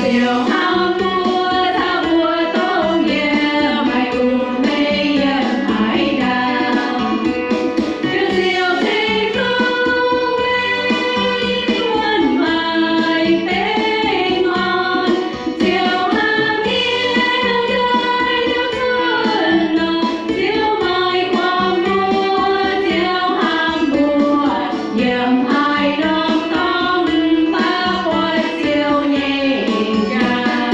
Ziouv hnamv mbuo, taux mbuo dongh yie, maaih lungh mei yiem haaix ndaangc. Ziouv, Ziouv se zungv mengh wuonh maaih bengh orn. Ziouv hnamv mienh njoih liuz cuotv norm. Ziouv maaih gorngv mbuo, Ziouv hnamv mbuo, yiem haaix norm dorngx mv baac buatc Ziouv nyei jaa.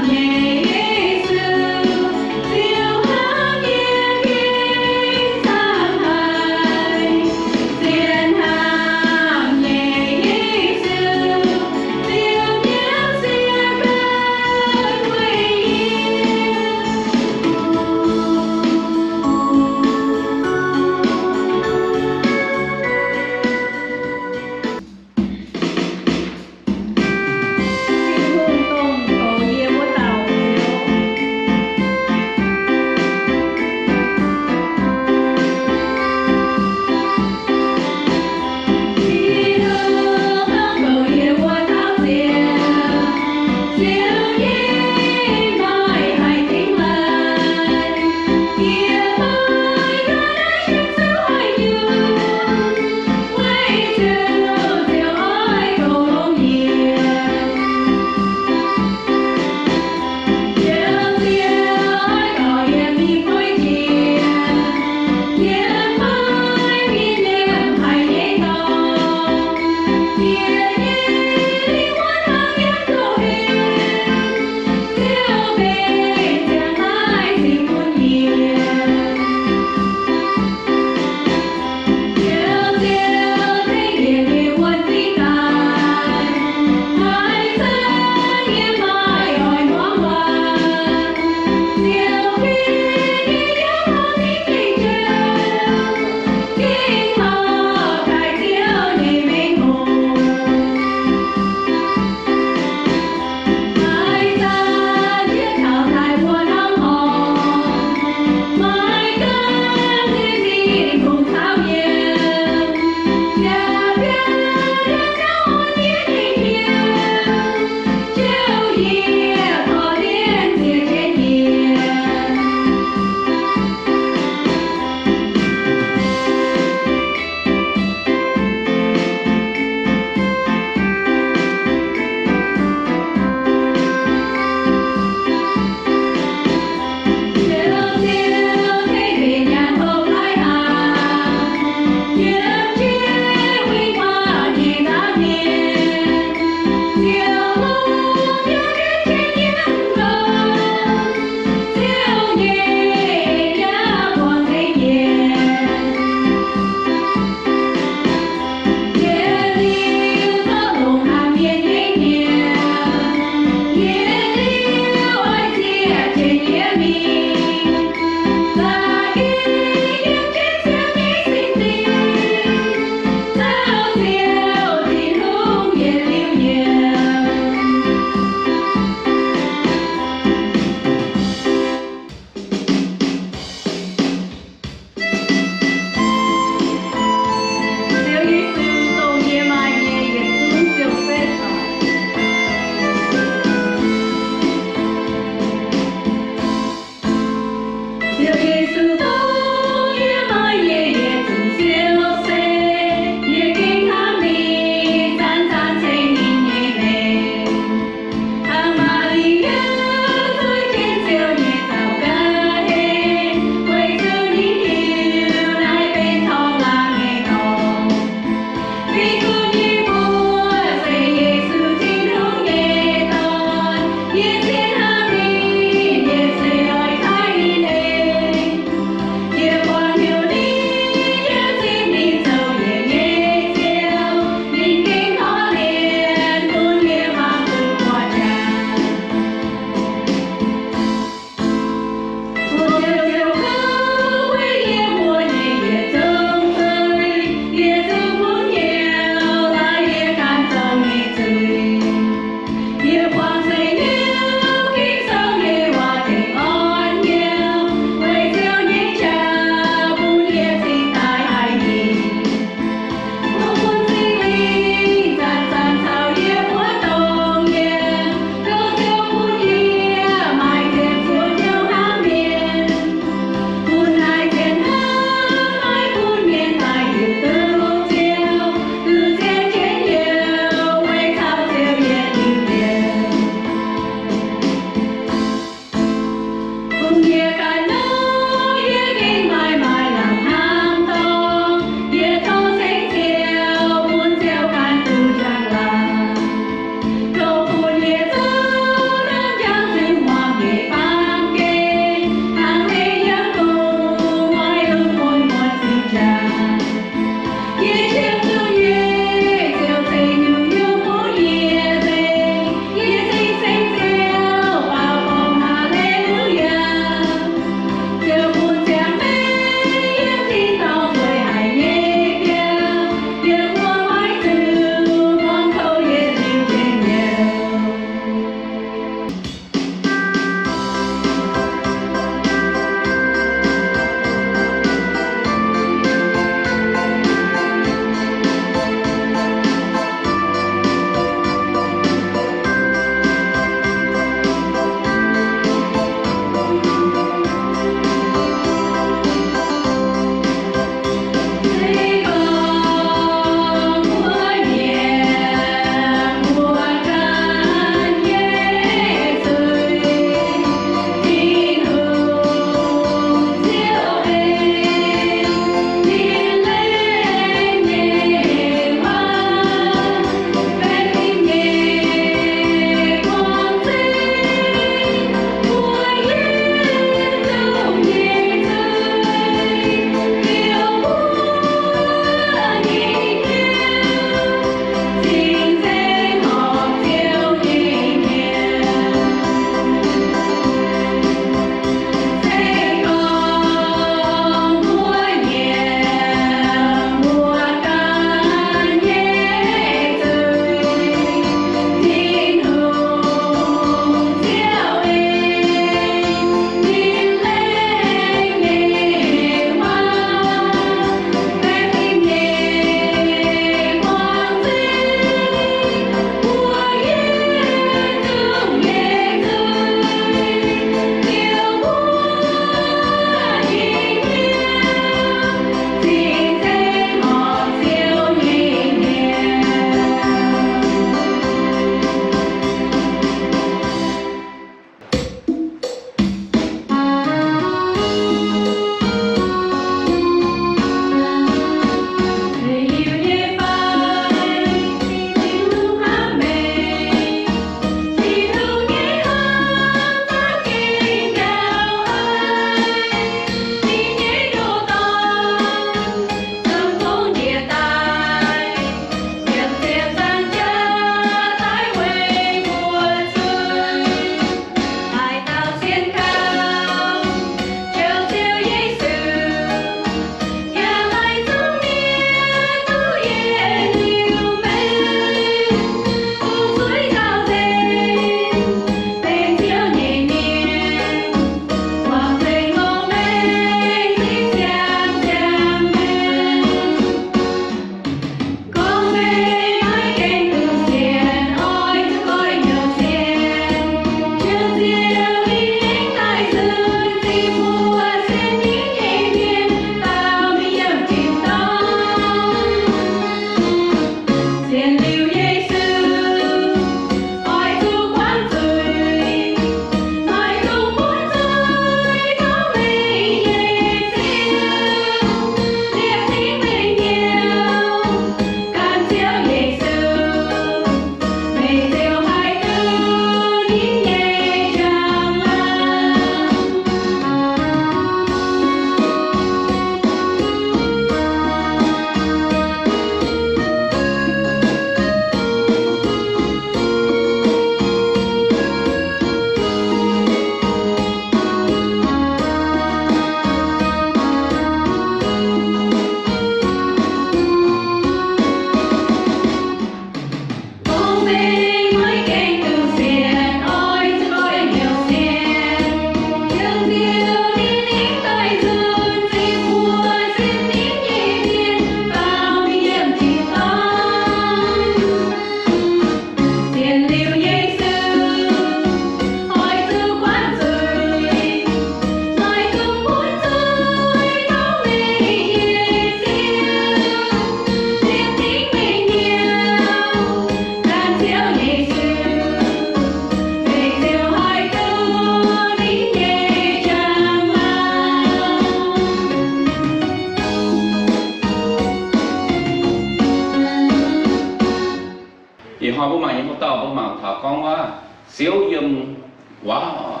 Ziouv yiem waav oc,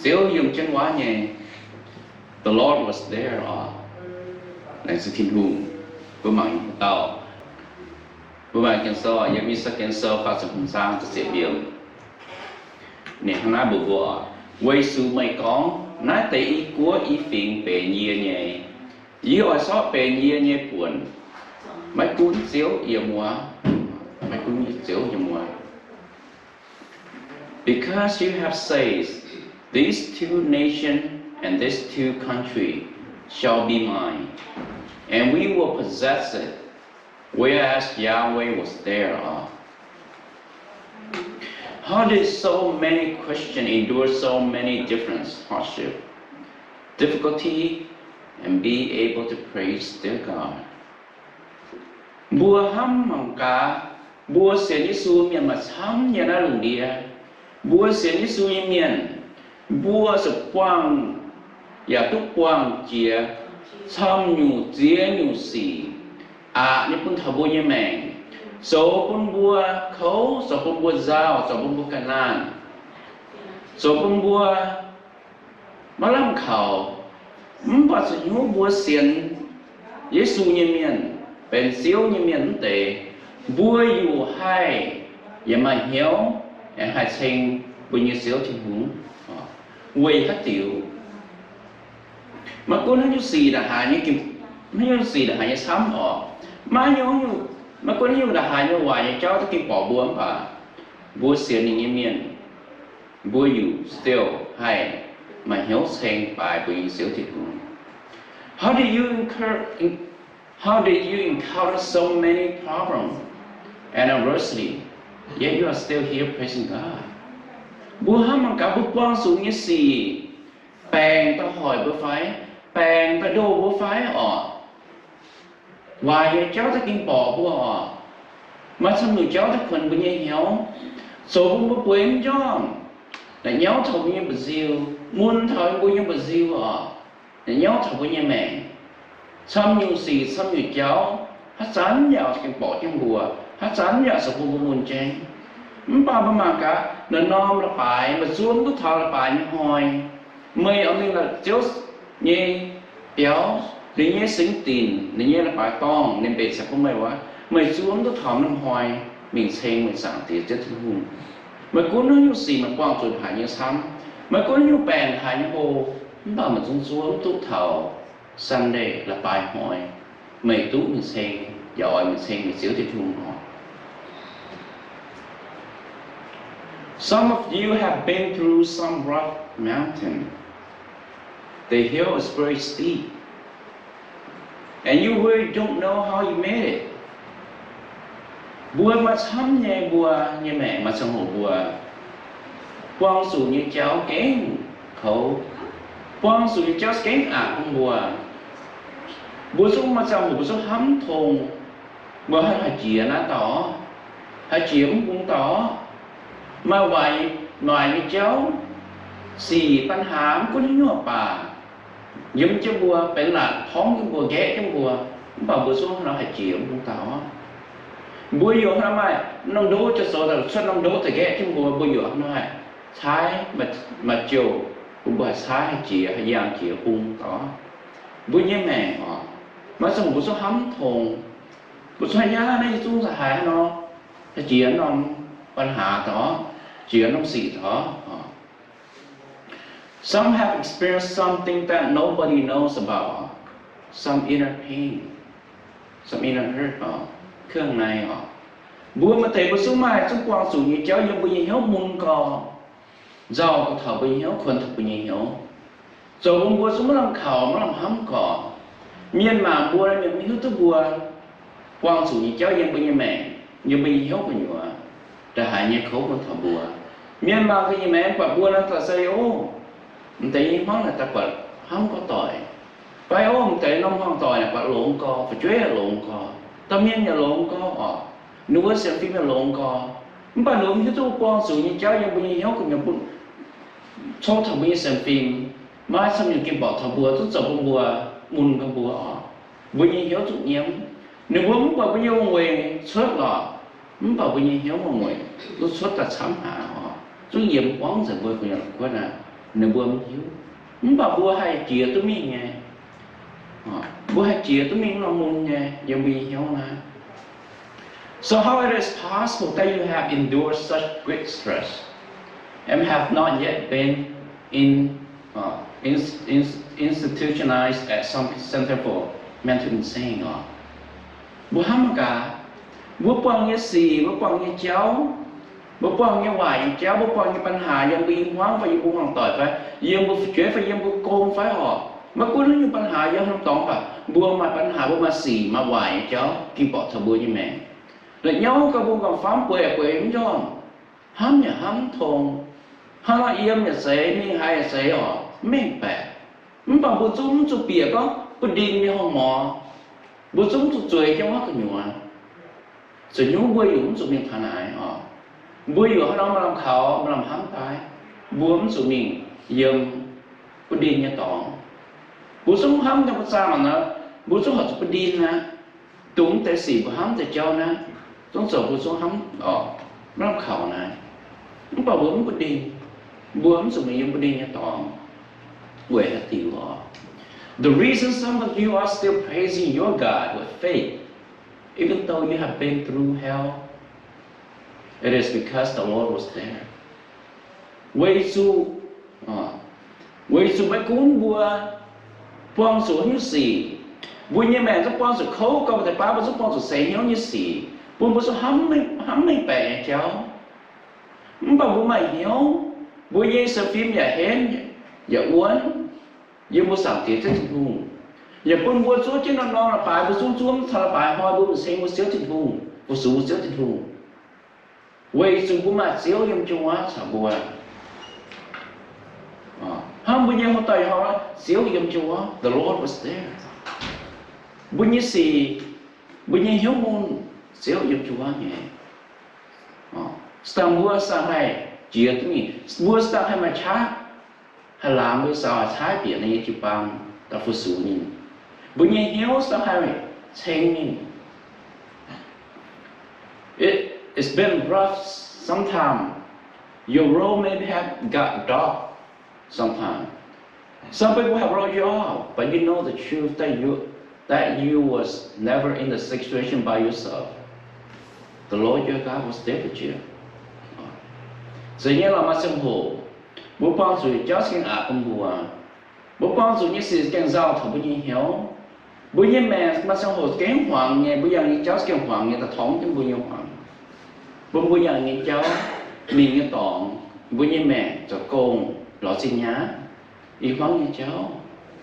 Ziouv yiem jienv waav nyei. The Lord was there oc. Laengz zingh Tin-Hungh. Mbuo mangc dauh, mbuo mangc Ging-Sou yiem I^saa^laa^en Sou faah ziepc hmz zaang ziepc yiemc. Ninh hnangv naaiv mbuox mbuo, Weic zuqc meih gorngv, Naaiv deix i guoqv i fingx benx yie nyei, yie oix zorqv benx yie nyei buonc. Maiv gunv Ziouv yiem wuov, maiv gunv Ziouv yiem wuov. Because you have said, These two nations and this two countries shall be mine, and we will possess it, whereas Yahweh was there. How did so many Christians endure so many different hardship, difficulty, and be able to praise their God? Mbuo hnamv mangc gaax, mbuo sienx Yesu mienh maaih camv nyei naaiv lungh ndiev. Mbuo sienx Yesu nyei mienh, mbuo zuqc buangh yaac duqv buangh jiex camv nyungc ziex nyungc sic, aqc nyei bun taux mbuo nyei maengc, zoux bun mbuo kouv, zoux bun mbuo nzauh, zoux bun mbuo ga'naanh, zoux bun mbuo maiv lamh kaux. Mv baac zuqc hnyouv mbuo sienx Yesu nyei mienh, benx Ziouv nyei mienh wuov deix, mbuo yuc haih yaac maaih hnyouv aengx haih ceng mbuo nyei Ziouv Tin-Hungh. Weic haaix diuc? Maiv gunv haaix nyungc sic ndongc haaix nyei, haaix nyungc sic ndongc haaix nyei camv oc, maiv nyungc, maiv gunv haaix nyungc ndongc haaix nyei waaic nyei jauv za'gengh borqc mbuo mv baac, mbuo sienx ninh nyei mienh, mbuo yuc still haih maaih hnyouv ceng baaix mbuo nyei Ziouv Tin-Hungh. How did you encounter, how did you encounter so many problems and adversity, yet you are still here praising God? Mbuo hnamv mangc gaax, mbuo buangh zuqc nyei sic, baengc daaih hoic mbuo fai, baengc daaih ndoh mbuo fai oc. Waaic nyei jauv za'gengh borqc mbuo oc. Maaih camv nyungc jauv daaih kuonx mbuo nyei hnyouv, zoux bun mbuo bueix mv njormh, la'nyauv taux mbuo nyei mba'nziu, mun taux mbuo nyei mba'nziu oc, la'nyauv taux mbuo nyei maengc. Camv nyungc sic, camv nyungc jauv, haaix zanc yaac gengh borqc jienv mbuo, haaix zanc yaac zoux bun mbuo mun jengv. Mv baac mbuo mangc gaax, naaiv norm leiz-baaix meih zuov mv duqv taux leiz-baaix nyei hnoi, meih oix mingh la'Ziouv nyei biauv, ninh nyei singx dinc, ninh nyei leiz-baaix dorngh, ninh mbenc caux bun meih wuov, meih zuov mv duqv taux norm hnoi mingh ceng meih Zaangc Diex Ziouv Tin-Hungh. Maiv gunv haaix nyungc sic meih buangh zuqc haaix nyungc camv, maiv gunv haaix nyungc baengc haaix nyungc hlo, mv baac meih zungv zuov mv duqv taux Sunday, leiz-baaix hnoi, meih duqv mingh ceng, yaac oix mingh ceng meih Ziouv Tin-Hungh oc. Some of you have been through some rough mountain. The hill is very steep, and you really don't know how you made it. Mbuo maaih camv nyei mbuo nyei maengc maaih ziangh hoc mbuo buangh zuqc nyei jauv gengh koux, buangh zuqc nyei jauv gengh aqc bun mbuo. Mbuo zungv maaih ziangh hoc mbuo zungv hnamv tong, mbuo hnangv haih jiex naaiv dauh, haih jiex mv bung dauh, maaih waaic, waaic nyei jauv, sic ปัญหา mv gunv haaix nyungc baac, yiem jienv mbuo, benx laatc torngv jienv mbuo, nqaeqv jienv mbuo, mv baac mbuo zungv hnangv haih jiex mv bung dauh. Mbuo yaac hnangv maaih norm ndo jiex zoux daaih cuotv norm ndo daaih nqaeqv jienv mbuo, mbuo yaac hnangv naaiv caaiv maaih jouh bun mbuo haih caaiv haih jiex, haih yangh jiex bung dauh. Mbuo nyei maengc oc, maaih ziangh hoc mbuo zungv hnamv tong, mbuo zungv hnangv yaac naaiv yie zungv za'haaix hnangv nor, haih jiex norm ปัญหา dauh, jiex norm sic dauh. Some have experienced something that nobody knows about, some inner pain, some inner hurt, เครื่องใน oc. Mbuo maaih deix mbuo zungv maaih zungv buangh zuqc nyei jauv yiem mbuo nyei hnyouv mun gorx, nzauh gorx taux mbuo nyei hnyouv, kuonx taux mbuo nyei hnyouv, zoux bun mbuo zungv maiv lamh kaux, maiv lamh hnamv gorx. Mienh mangc mbuo, mienh maiv hiuv duqv mbuo buangh zuqc nyei jauv yiem mbuo nyei maengc, yiem mbuo nyei hnyouv gu'nyuoz, ndongc haaix nyei kouv bun taux mbuo. Mienh mangc gaax nyei maengc buatc mbuo naaiv daaih se, ov, m'deix nyei hmuangv naaic daaih buatc hnamv gorx doic. Fai ov, m'deix norm hmuangv doic naaic buatc longx gorx, fu'jueiv yaac longx gorx, domh mienh yaac longx gorx oc, ninh mbuo sienx fim yaac longx gorx. Mv baac ninh mbuo maiv hiuv duqv buangh zuqc nyei jauv yiem mbuo nyei hnyouv gu'nyuoz bun, cou taux mbuo nyei sienx fim, maaih camv nyungc gengh borqc taux mbuo, zungv zoux bun mbuo, mun gorx mbuo oc. Mbuo nyei hnyouv zungv nyiemv. Ninh mbuo mv buatc mbuo nyei wuom-mueic cuotv lorqc, mv baac mbuo nyei hnyouv wuom-mueic zungv cuotv daaih camv haic oc. zungv yiem buangv nzengc mbuo gu'nyuoz la'kuotv aqv. Ninh mbuo mv hiuv. Mv baac mbuo haih jiex duqv mingh nyei. Mbuo haih jiex duqv mingh norm mun nyei yiem mbuo nyei hnyouv naaiv. So how it is possible that you have endured such great stress and have not yet been in, uh, in, in, institutionalized at some center for mental insane? Mbuo hnamv mangc gaax, mbuo buangh nyei sic, mbuo buangh nyei jauv, mbuo buangh nyei waaic nyei jauv, mbuo buangh nyei ปัญหา yiem mbuo nyei hmuangv fai yiem mbuo hmuangv-doic fai yiem mbuo fu'jueiv fai yiem mbuo gong fai orqc, maiv gunv haaix nyungc ปัญหา yiem norm dorngx baac mbuo maaih ปัญหา mbuo maaih sic maaih waaic nyei jauv ging borqc taux mbuo nyei maengc. La'nyauv gauh mbuo gauh famv bueix bueix mv njormh, hnamv yaac hnamv mv tong, hnangv nor yiem yaac seix, mingh haaix yaac seix orqc, mv mengh baeqc. Mv baac mbuo zungv mv zuqc bieqc gorngv butv-ndin nyei horngh morz. Mbuo zungv mv zuqc zueiz jienv wuov gu'nyuoz. Zoux nyungc mbuo yaac mv zuqc mingh taux naaic orqc. Mbuo yaac hnangv nor maaih lamh kaux, maaih lamh hnamv daaih. Mbuo mv zuqc mingh yiem butv-ndin nyei dorngx. Mbuo zungv hnamv nyei mbuo zaah mangc nor, mbuo zungv horpc zuqc butv-ndin aqv. Dongh mv deix sic mbuo hnamv deix jauv naaiv, zungv zoux mbuo zungv hnamv orqc, maiv lamh kaux naaiv. Mv baac mbuo mv butv-ndin, mbuo mv zuqc mingh yiem butv-ndin nyei dorngx. Weic haaix diuc orqc? The reason some of you are still praising your God with faith, even though you have been through hell, it is because the Lord was there. Weic zuqc, weic zuqc maiv gunv mbuo buangh zuqc haaix nyungc sic, mbuo nyei maengc zungv buangh zuqc kouv, gorngv deix baav mbuo zungv buangh zuqc seix hnyouv nyei sic, bun mbuo zungv hnamv mv mengh baeqc nyei jauv. Mv baac mbuo maaih hnyouv, mbuo nyei sienx fim yaac henv yaac wuonv yiem mbuo Zaangc Diex Ziouv Tin-Hungh, yaac bun mbuo zuov jienv norm-norm la'baaix, mbuo zungv zuov mv taux la'baaix hnoi mbuo mingh ceng mbuo Ziouv Tin-Hungh, fu-sux mbuo Ziouv Tin-Hungh. Weic zuqc mbuo maaih Ziouv yiem jienv wuov caux mbuo. Hnangv mbuo nyei hmuangv-doic hnoi, Ziouv yiem jienv wuov, the Lord was there. Mbuo nyei sic, mbuo nyei hnyouv mun, Ziouv yiem jienv wuov nyei. Se daaih mbuo se daaih haih jiex duqv mingh, mbuo se daaih haih maaih qaqv, haih laamz mbuo nyei saux caaiv bieqc ninh nyei jiu-baang daaih fu-sux ninh. Mbuo nyei hnyouv se daaih haih ceng ninh. It, it's been rough sometimes. Your road may have got dark sometimes. Some people have wrote you off, but you know the truth that you, that you was never in the situation by yourself. The Lord your God was there with you. Zeiz nyei lorqc, maaih ziangh hoc mbuo buangh zuqc jauv za'gengh aqc bun mbuo. Mbuo buangh zuqc nyei sic za'gengh nzauh taux mbuo nyei hnyouv. Mbuo nyei maengc maaih ziangh hoc za'gengh huaangx nyei, mbuo yangh nyei jauv za'gengh huaangx nyei, daaih torngv jienv mbuo nyei huaangx. Bun mbuo yangh nyei jauv, mingh nyei dorngx, mbuo nyei maengc zoux gong, lorz zingh nyaav, i hmuangv nyei jauv,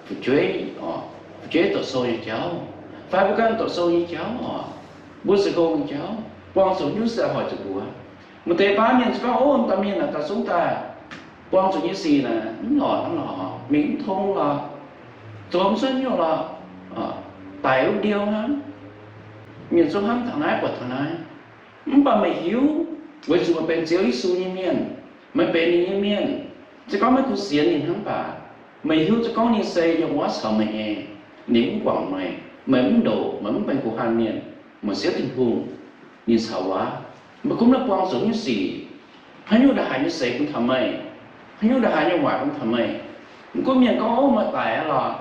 fu'jueiv, fu'jueiv doqc sou nyei jauv, fai mbuo ganh doqc sou nyei jauv oc, mbuo zoux gong nyei jauv, buangh zuqc nyungc sic hoic zuqc mbuo. Maaih deix baav mienh gorngv, ov, dauh mienh naaic daaih zungv daaih buangh zuqc nyei sic naaic mv lorqc, mv lorqc, mingh mv tong lorqc, zoux mv cuotv nyungc lorqc, daic wuov ndiou hnangv. Mienh zungv hnamv taux naaiv buatc taux naaiv. Mv baac meih hiuv, weic zuqc meih benx Ziouv Yesu nyei mienh, meih benx ninh nyei mienh, se gorngv meih kungx sienx ninh hnangv baac, meih hiuv duqv gorngv ninh se yiem wuov caux meih nyei. Ninh mv guangc meih, meih mv ndoqc, meih mv benx guh hanh mienh, meih Ziouv Tin-Hungh, ninh caux wuov. Meih gunv naaiv buangh zuqc nyungc sic, haaix nyungc ndongc haaix nyei seix bun taux meih, haaix nyungc ndongc haaix nyei waaic bun taux meih. Mv gunv mienh gorngv, ov, meih daic aqv lorqc,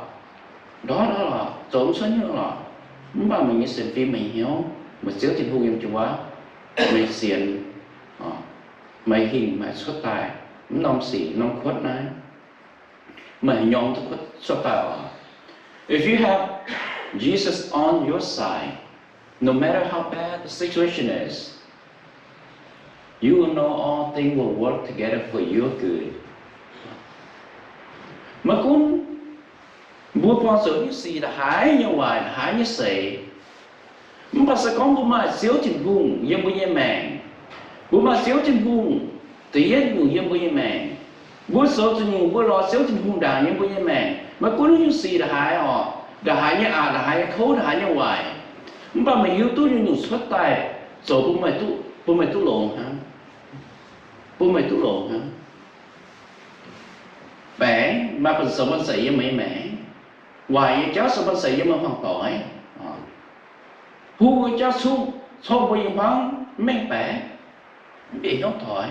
ndortv aqv lorqc, zoux mv cuotv nyungc lorqc, mv baac meih nyei sienx fim, meih hnyouv, meih Ziouv Tin-Hungh yiem jienv wuov, meih sienx, meih hingh, meih cuotv daaih mv norm sic norm kuotv naaiv, meih haaix nyungc duqv cuotv daaih oc. If you have Jesus on your side, no matter how bad the situation is, you will know all things will work together for your good. Maiv gunv mbuo buangh zuqc nyungc sic ndongc haaix nyei waaic, ndongc haaix nyei seix, mv baac se gorngv mbuo maaih Ziouv Tin-Hungh yiem mbuo nyei maengc, mbuo maaih Ziouv Tin-Hungh da'yietv nyungc yiem mbuo nyei maengc, mbuo zoux zuqc nyungc mbuo lorz Ziouv Tin-Hungh ndaangc yiem mbuo nyei maengc, maiv gunv nyungc sic ndongc haaix oc, ndongc haaix nyei aqc, ndongc haaix nyei kouv, ndongc haaix nyei waaic, mv baac meih hiuv duqv nyungc-nyungc cuotv daaih zoux bun meih duqv, bun meih duqv longx hnangv, bun meih duqv longx hnangv. Baengc maaih banh zoux banh zeic yiem meih nyei maengc, waaic nyei jauv zoux banh zeic yiem meih hmuangv-doic, huv nyei jauv cuqv, cong mbuo nyei hmuangv mv mengh baeqc, mv bieqc hnyouv doix.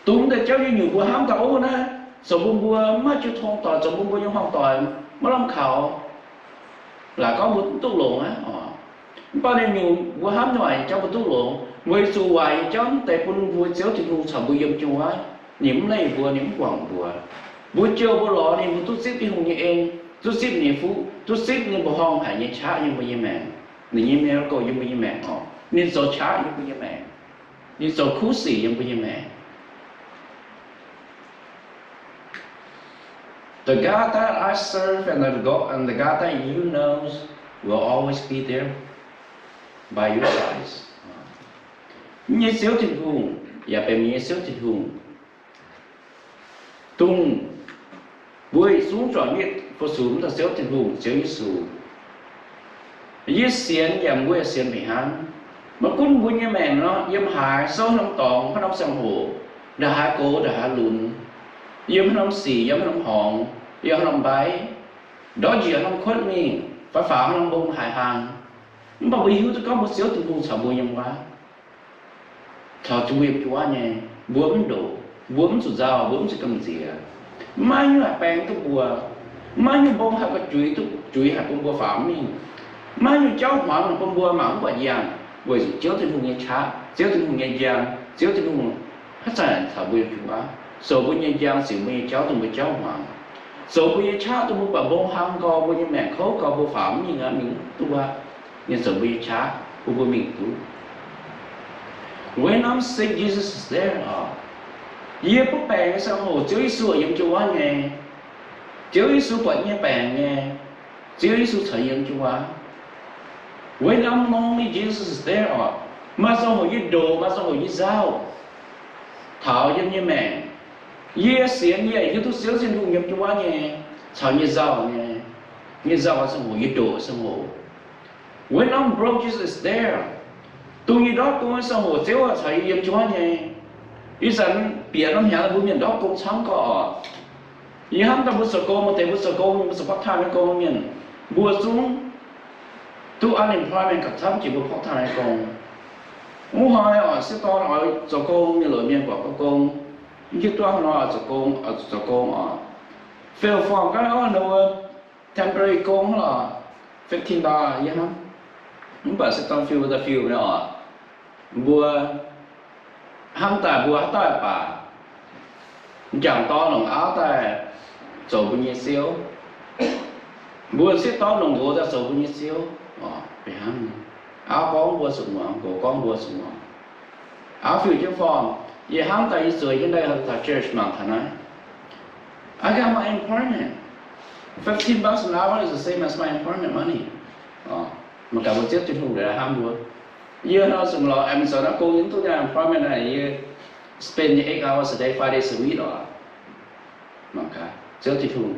Dongh deix jauv nyei nyungc mbuo hnamv daaih, ov, naaiv zoux bun mbuo maiv maaih jiu tong doic, zoux bun mbuo nyei hmuangx doic maiv lamh kaux. Laaix gorngv mbuo duqv longx aqv oc. Mv baac ninh nyungc mbuo hnamv nyei waaic nyei jauv mbuo duqv longx, weic zuqc waaic nyei jauv mv deix bun mbuo Ziouv Tin-Hungh caux mbuo yiem jiu aqv. Ninh mv leih mbuo, ninh mv guangc mbuo. Mbuo jouh mbuo lorz ninh, mbuo duqv zipv Tin-Hungh nyei en, duqv zipv ninh nyei fuqv, duqv zipv ninh mbuoqc horngh haic nyei qaqv yiem mbuo nyei maengc. Ninh nyei miracle yiem mbuo nyei maengc oc. Ninh zoux qaqv yiem mbuo nyei maengc. Ninh zoux kuv sic yiem mbuo nyei maengc. The God that I serve and the God, and the God that you know will always be there by your side. Yie nyei Ziouv Tin-Hungh yaac benx meih nyei Ziouv Tin-Hungh, dongh mbuo yietc zungv zuangx mienh fu-sux mv dauh Ziouv Tin-Hungh, Ziouv Yesu. Yie sienx yaac mbuo yaac sienx fih hnangv. Maiv gunv mbuo nyei maengc nor, yiem haaix souv norm dorngx, haaix norm ziangh hoc, ndongc haaix gox ndongc haaix lunx, yiem haaix norm sic, yiem haaix norm horngz, yiem haaix norm mbaiv, ndortv njiec haaix norm kuotv mingh, fai faaux haaix norm mbong haaix hlang, mv baac mbuo hiuv duqv gorngv mbuo Ziouv Tin-Hungh caux mbuo yiem wuov, caux mbuo yiem jiu-baang nyei. Mbuo mv ndoqc, mbuo mv zuqc nzauh, mbuo mv zuqc gamh nziex. Maiv nyungc haih baeng duqv mbuo. Maiv nyungc mbong haih gauh juix duqv, juix haic bun mbuo faaux mingh. Maiv nyungc jauv hmuangx bun mbuo mangc mv buatc yangh, weic zuqc Ziouv Tin-Hungh nyei qaqv, Ziouv Tin-Hungh nyei njang, Ziouv Tin-Hungh haaix zanc caux mbuo yiem jiu-baang, zoux mbuo nyei njang, sic mbuo nyei jauv, dongh mbuo jauv hmuangx, zoux mbuo nyei qaqv, dongh mbuo buatc mbong hlang gau, mbuo nyei maengc kouv gau, mbuo faaux mv mingh aqv, mingh mv duqv aqv. Ninh zoux mbuo nyei qaqv bun mbuo mingh duqv. Weic norm seix Jesus is there oc. Yie butv baengc nyei ziangh hoc Ziouv Yesu yiem jiu-baang nyei. Ziouv Yesu buatc yie nyei baengc nyei. Ziouv Yesu caux yie yiem jiu-baang. Weic norm lonely Jesus is there oc. Maaih ziangh hoc yie ndoqc, maaih ziangh hoc yie nzauh, taux yiem nyei maengc. Yie sienx, yie hiuv duqv Ziouv Tin-Hungh yiem jiu-baang nyei, caux yie nzauh nyei. Yie nzauh ziangh hoc, yie ndoqc ziangh hoc, weic norm broke Jesus is there. Dongh yie ndortv gong nyei ziangh hoc Ziouv caux yie yiem jiu-baang nyei. Ih zanc bieqc norm hnyangx mbuo mienh ndortv gong camv gau oc. Yie hnamv daaih mbuo zoux gong, maaih deix mbuo zoux gong mienh, mbuo zoux part-time nyei gong mienh, mbuo zungv duqv unemployment gapv camv jiex mbuo part-time nyei gong. Wuov hnoi oc, sieqv dorn oix zoux gong, mienh loz mienh guangc gong, gong, mv hiuv duqv hnoi oix zoux gong, oix zoux gong oc. Fiu-form gaax oc, ninh mbuo temporary gong lorqc, fifteen dollar yie hnamv. Mv baac sieqv dorn fiu daaih fiu nyei oc. Mbuo hnamv daaih mbuo haaix dauh baac m'jangc dorn longc auv daaih zoux mbuo nyei ziouv. Mbuo sieqv dorn longc nqox daaih zoux mbuo nyei ziouv. Oc, fih hnangv nyei. Auv gorngv mbuo zuqc muangx, nqox gorngv mbuo zuqc muangx. Auv fiu jienv form, yie hnamv daaih yie zueiz jienv daaih taux church mangc taux naaiv. I got my employment. Fifteen bucks an hour is the same as my employment money. Mangc gaax mbuo Ziouv Tin-Hungh hnamv mbuo. Yie nor zuqc lorz Amazon naaiv gong yie mv duqv nyaah employment naaiv, yie spend eight hours a day, five days a week oc. Mangc gaax Ziouv Tin-Hungh,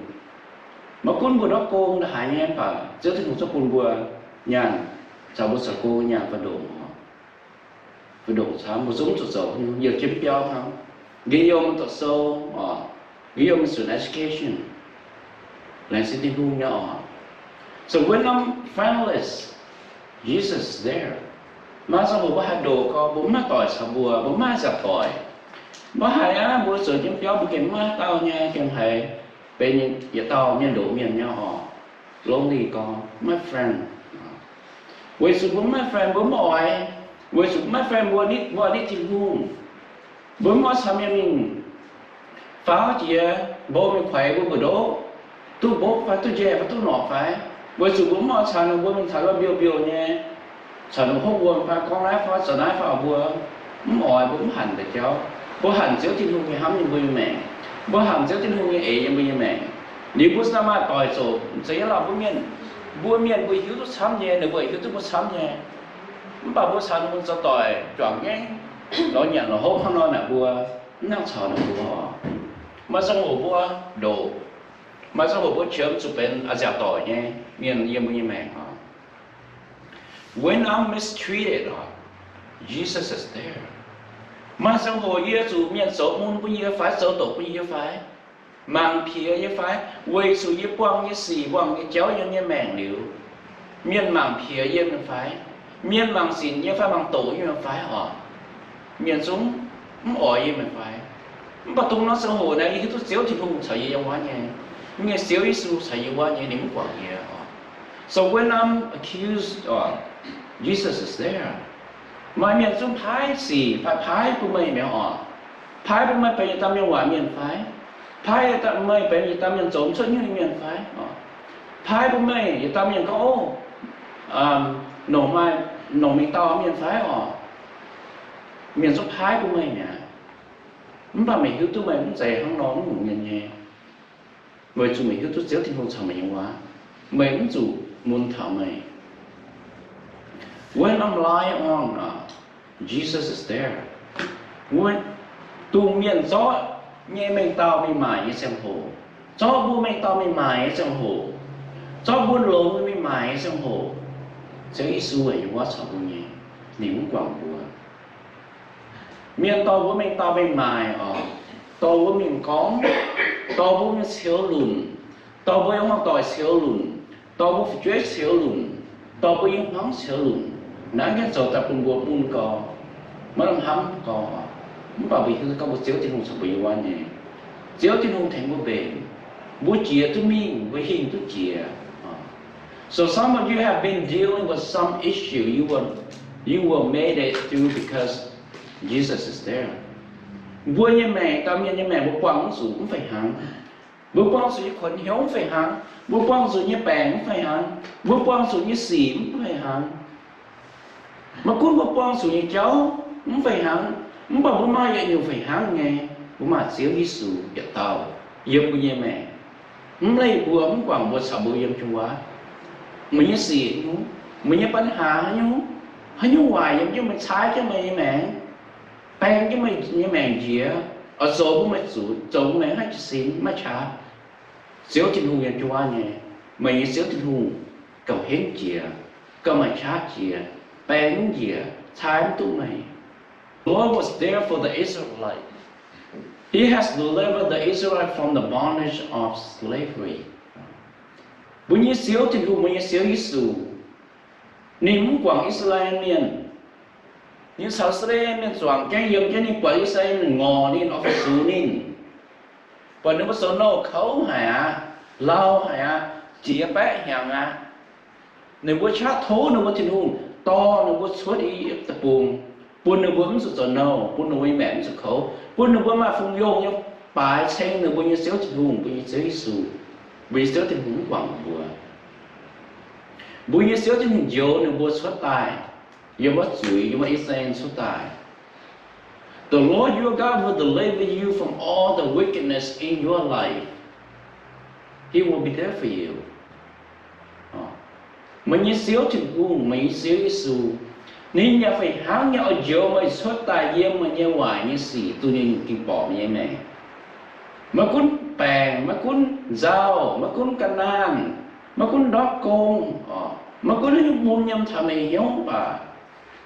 maiv gunv mbuo ndortv gong ndongc haaix nyei, mv baac Ziouv Tin-Hungh zungv bun mbuo nyaanh, caux mbuo zoux gong nyaanh fai ndongc, fai ndongc camv, mbuo zungv zuqc zoux, yietc jienv biauv hnangv. Nqemh youz mingh doqc sou oc, nqemh youz mingh student education, laengz zingh Tin-Hungh nyei oc. So when I'm friendless, Jesus is there. Maaih ziangh hoc mbuo haih ndoqc gau, mbuo mv maaih doic caux mbuo, mbuo mv maaih ziangh doic. Mbuo haiz aqv, mbuo zueiz jienv biauv mbuo gengh mv maaih dauh nyei, gengh haiz benx yietc dauh mienh ndoqc mienh nyei oc. Lonely gau, mv maaih friend. Weic zuqc mbuo mv maaih friend mbuo mv oix. Weic zuqc mv maaih friend mbuo nitv, mbuo nitv Tin-Hungh. Mbuo mv oix caux mienh mingh faaux jiex, mbong mingh kuaix mbuo mbu'ndoqv, duqv mbopv fai duqv njaih fai duqv norqc fai. Weic zuqc mbuo mv oix caux ninh mbuo mingh taux mbiouh mbiouh nyei, caux ninh hopv wuom fai gorngv naaiv fai zoux naaiv fai oix mbuo mv oix, mbuo mv hanc deix jauv. Mbuo hanc Ziouv Tin-Hungh nyei hnamv yiem mbuo nyei maengc. Mbuo hanc Ziouv Tin-Hungh nyei eix yiem mbuo nyei maengc. Liuz mbuo za'gengh maaih doic zoqc, zeiz nyei lorqc mbuo mienh. Mbuo mienh mbuo hiuv duqv camv nyei, ninh mbuo hiuv duqv mbuo camv nyei. Mv baac mbuo caux ninh mbuo zoux doic juangc nyei, lorz nyanc lorz hopv hnangv nor naaic mbuo mv nangc caux ninh mbuo oc. Maaih ziangh hoc mbuo ndoqc, maaih ziangh hoc mbuo qiemx zuqc benx a'nziaauc doic nyei mienh yiem mbuo nyei maengc oc. When I'm mistreated oc, Jesus is there. Maaih ziangh hoc yie zuqc mienh zoux mun bun yie fai zoux doqc bun yie fai, mangc piex yie fai, weic zuqc yie buangh nyei sic buangh nyei jauv yiem nyei maengc liuz, mienh mangc piex yie mingh fai, mienh mangc zinc yie fai mangc doqc yie mingh fai oc. Mienh zungv mv oix yie mingh fai. Mv baac dongh norm ziangh hoc naaiv yie hiuv duqv Ziouv Tin-Hungh caux yie yiem wuov nyei, yie nyei Ziouv Yesu caux yie wuov nyei, ninh mv guangc yie. So when I'm accused, oh, Jesus is there. Maaih mienh zungv paaiv sic fai paaiv bun meih mi'aqv oc. Paaiv bun meih benx yietc dauh mienh waaic mienh fai? Paaiv meih benx yietc dauh mienh zoux mv cuotv nyungc mienh fai? Paaiv bun meih yietc dauh mienh gorngv, o, longc maaih, longc mingh dauh mienh fai oc? Mienh zungv paaiv bun meih mi'aqv. Mv baac meih hiuv duqv meih mv zeiz hnangv nor nyungc mienh nyei, weic zuqc meih hiuv duqv Ziouv Tin-Hungh caux meih yiem wuov, meih mv zuqc mun taux meih. When I'm lying on, uh, Jesus is there. Dongh mienh zorqv nyei mengh dauh mingh maaic nyei ziangh hoc, zorqv mbuo mengh dauh mingh maaic nyei ziangh hoc, zorqv mbuo longx mingh maaic nyei ziangh hoc, Ziouv Yesu yiem wuov caux mbuo nyei, ninh mv guangc mbuo. Mienh dorh mbuo mengh dauh mingh maaic oc, dorh mbuo mingh gorngv, dorh mbuo mingh ceux lunc, dorh mbuo yiem hmuangv doic ceux lunc, dorh mbuo fu'jueiv ceux lunc, dorh mbuo yiem hmuangv ceux lunc, naaiv gaengh zoux daaih bun mbuo mun gau, maiv lamh hnamv gau. Mv baac mbuo hiuv duqv gorngv mbuo Ziouv Tin-Hungh caux mbuo yiem wuov nyei. Ziouv Tin-Hungh tengx mbuo mbenc. Mbuo jiex duqv mingh, mbuo hingh duqv jiex. So some of you have been dealing with some issue, you will, you will made it through because Jesus is there. Mbuo nyei maengc, dauh mienh nyei maengc, mbuo buangh mv zuqc mv fai hnangv. Mbuo buangh zuqc nyei kuonx hnyouv mv fai hnangv. Mbuo buangh zuqc nyei baengc mv fai hnangv. Mbuo buangh zuqc nyei sic mv fai hnangv. Maiv gunv mbuo buangh zuqc nyei jauv mv fai hnangv, mv baac mbuo maaih yietc nyungc fai hnangv nyei, mbuo maaih Ziouv Yesu yietc dauh yiem mbuo nyei maengc. Mv leih mbuo, mv guangc mbuo, caux mbuo yiem jienv wuov. Meih nyei sic haaix nyungc, meih nyei ปัญหา haaix nyungc, haaix nyungc waaic yiem jienv meih, caaiv jienv meih nyei maengc, baeng jienv meih nyei maengc njiec, oix zoux bun meih zuqc, zoux bun meih haih jiez sin, maiv qaqv. Ziouv Tin-Hungh yiem jienv wuov nyei. Meih nyei Ziouv Tin-Hungh gauh henv jiex, gauh maaih qaqv jiex, baeng njiec, caaiv mv duqv meih. The Lord was there for the Israelite. He has delivered the Israelite from the bondage of slavery. Mbuo nyei Ziouv Tin-Hungh, mbuo nyei Ziouv Yesu, ninh mv guangc I^saa^laa^en Mienh. Ninh caux I^saa^laa^en Mienh zuangx jienv, yiem jienv, ninh buatc I^saa^laa^en Mienh ngorc ninh, oix fu-sux ninh, buatc ninh mbuo zoux nouh kouv haic aqv, lau haic aqv, jiex baeqv hnyangx aqv. Ninh mbuo qaqv tov ninh mbuo Tin-Hungh dorh ninh mbuo cuotv I^yipv Deic-Bung, bun ninh mbuo mv zuqc zoux nouh, bun ninh mbuo nyei maengc mv zuqc kouv, bun ninh mbuo maaih fungx-yongh nyei baaix ceng ninh mbuo nyei Ziouv Tin-Hungh, mbuo nyei Ziouv Yesu. Mbuo nyei Ziouv Tin-Hungh mv guangc mbuo. Mbuo nyei Ziouv Tin-Hungh njoux ninh mbuo cuotv daaih, yiem wuov zuiz, yiem wuov I^saa^laa^en cuotv daaih. The Lord your God will deliver you from all the wickedness in your life. He will be there for you. Meih nyei Ziouv Tin-Hungh, meih nyei Ziouv Yesu, ninh yaac fih hnangv nyei oix njoux meih cuotv daaih yiem meih nyei waaic nyei sic, duqv nyei nyungc ging-borqc meih nyei maengc. Maiv gunv baengc, maiv gunv nzauh, maiv gunv ga'naanh, maiv gunv ndortv gong, maiv gunv haaix nyungc mun yiem taux meih hnyouv mv baac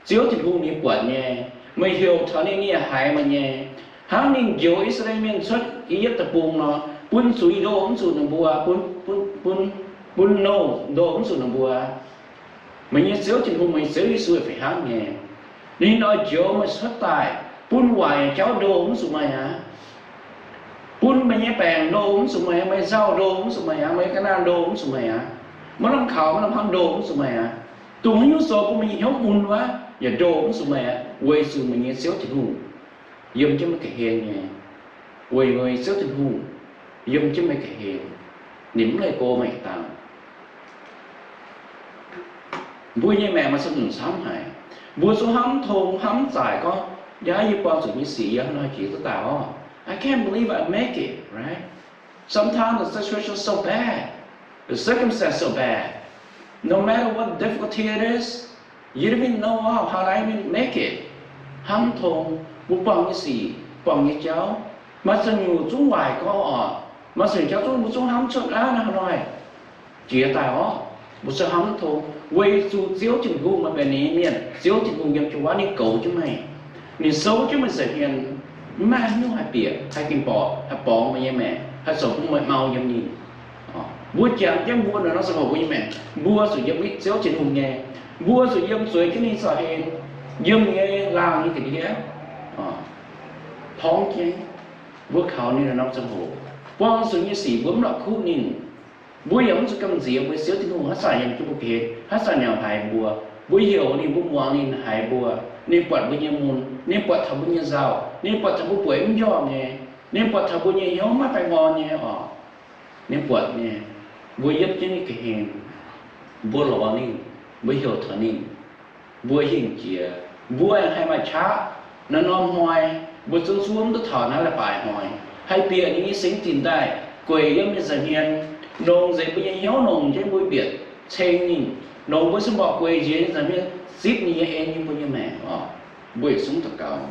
Ziouv Tin-Hungh ninh buatc nyei. Meih heuc taux ninh, ninh yaac haiz meih nyei. Hnangv ninh njoux I^saa^laa^en Mienh cuotv I^yipv Deic-Bung nor, bun zuiz ndoh mv zuqc ninh mbuo, bun, bun, bun, bun nouh ndoh mv zuqc ninh mbuo. Meih nyei Ziouv Tin-Hungh, meih nyei Ziouv Yesu yaac fih hnangv nyei. Ninh oix njoux meih cuotv daaih, bun waaic jauv ndoh mv zuqc meih aqv. Bun meih nyei baengc ndoh mv zuqc meih aqv, meih nzauh ndoh mv zuqc meih aqv, meih ga'naanh ndoh mv zuqc meih aqv. Maiv lamh kaux, maiv lamh hnamv ndoh mv zuqc meih aqv. Dongh haaix nyungc zoux bun meih nyei hnyouv mun wuov, yaac ndoh mv zuqc meih aqv, weic zuqc meih nyei Ziouv Tin-Hungh yiem jienv meih ga'hlen nyei, weic meih nyei Ziouv Tin-Hungh yiem jienv meih ga'hlen, ninh mv leih go meih dangh. Mbuo nyei maengc maaih camv nyungc camv haic. Mbuo zungv hnamv tong hnamv zaaic gorngv, yaac yie buangh zuqc nyei sic yie hnangv haaix jiex duqv daaih orqc. I can't believe I make it, right? Sometimes the situation is so bad, the circumstance so bad. No matter what difficulty it is, you don't even know how, how I even make it. Hnamv tong, mbuo buangh nyei sic, buangh nyei jauv, maaih camv nyungc zungv waaic gorx orqc. Maaih camv nyungc jauv zungv mbuo zungv hnamv cuotv aqv, naaiv hnoi jiex daaih orqc. Mbuo se hnamv tong, weic zuqc Ziouv Tin-Hungh maaih benx ninh nyei mienh, Ziouv Tin-Hungh yiem jienv wuov ninh goux jienv meih. Ninh souv jienv meih nza'hmien, mv maaih haaix nyungc haih bieqc, haih ging-borqc, haih borngz meih nyei maengc, haih zoux bun meih mau yiem ninh. Mbuo jangx jienv mbuo naaiv norm ziangh hoc mbuo nyei maengc, mbuo zuqc yiem Ziouv Tin-Hungh nyei. Mbuo zuqc yiem zueiz jienv ninh nza'hmien, yiem ninh nyei laangh nyei ga'ndiev, torngv jienv. Mbuo kaux ninh norm ziangh hoc, buangh zuqc nyei sic mbuo mv la'kuqv ninh. Mbuo yaac mv zuqc gamh nziex mbuo Ziouv Tin-Hungh haaix zanc yiem jienv mbuo ga'hlen, haaix zanc yaac haiz mbuo. Mbuo heuc ninh, mbuo muangx ninh haiz mbuo. Ninh buatc mbuo nyei mun, ninh buatc taux mbuo nyei nzauh, ninh buatc taux mbuo bueix mv njormh nyei, ninh buatc taux mbuo nyei hnyouv maiv faix-ngor nyei oc. Ninh buatc nyei. Mbuo yietv jienv ninh ga'hlen, mbuo lorz ninh, mbuo heuc taux ninh, mbuo hingh jiex, mbuo haih maaih qaqv. Naaiv norm hnoi mbuo zungv zuov mv duqv taux naaiv leiz-baaix hnoi, haih bieqc ninh nyei singx dinc daaih gueic yiem ninh nza'hmien, longc nzengc mbuo nyei hnyouv longc jienv mbuo bieqc ceng ninh, longc mbuo se mborqv gueic njiec ninh nza'hmien, zipv ninh nyei en yiem mbuo nyei maengc oc. Mbuo yietc zungv daux gaux.